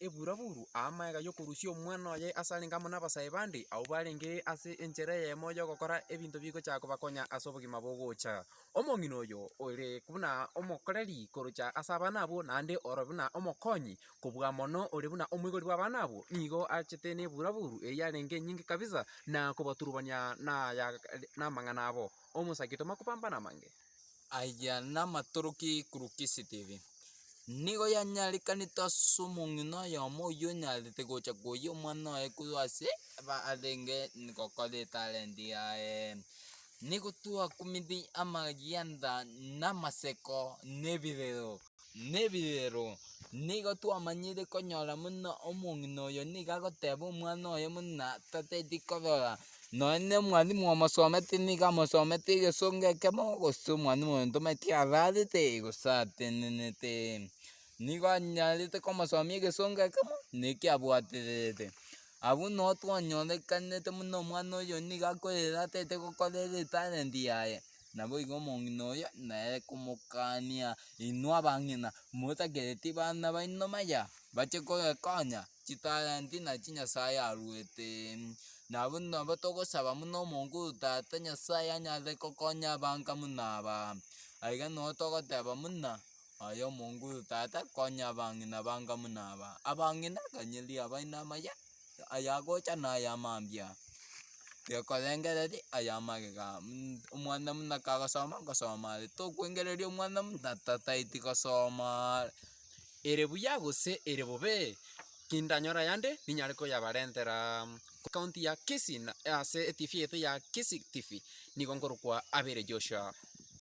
eburaburu aamaega y'okorusia omwana oye ase arenge amo nabasae bande, abwo barenge ase enchera eyemo y'ogokora ebinto bigocha kobakonya ase obogima bogocha. Omong'ina oyo ore buna omokoreri korocha ase abana abwo naende ore buna omokonyi kobua mono ore buna omoigori bw'abana abwo, nigo achete neburaburu eyio yarenge enyinge kabisa na kobaturubania naya namang'ana abo. Omosake tomakobambana amange. Aya namatoroki korwa Kisii TV. Nigo yanyarekanete ase omong'ina oyomo oyio onyarete gocha koyia omwana oye korwa ase arenge gokora etalent yaye. Nigo twakumeti amagianda na amaseko na ebirero, na ebirero. Nigo twamanyire konyora buna omong'ina oyo nigo agoteba omwana oye buna tateti korora, nonye na omwalimu omosometi nigo amosometi egesongo ekemo, gose omwalimu oyo ntomanyeti ararete gose atenenete. Nigo anyarete komosomia egesongo ekemo, na eki abwatererete. Abwo noo twanyorekanete buna omwana oyo nigo akorera atagete gokora ere etalent yaye, naboigo omong'ina oyo nere komokania inwe abang'ina motakereti bana baino maya, bache kogekonya chitalent nachi Nyasaye aruete. Nabwo nabo togosaba buna omonguru tata Nyasaye anyare gokonya abanka buna aba, aiga noo togoteba buna. Aye omonguru tata, konya abang'ina banga buna aba. Abang'ina, ganyeria abaino amaya, ayagocha na aya mambia. Tiga-korengereria aya magega, omwana buna kagosoma ngosoma are, tokwengereria omwana buna tataeti gosoma. Ere buya gose ere bobe, tindanyora ayande ninyare koyabarentera County ya Kisii ase etifi yaito ya Kisii TV, nigo nkorokwa Abere Joshua.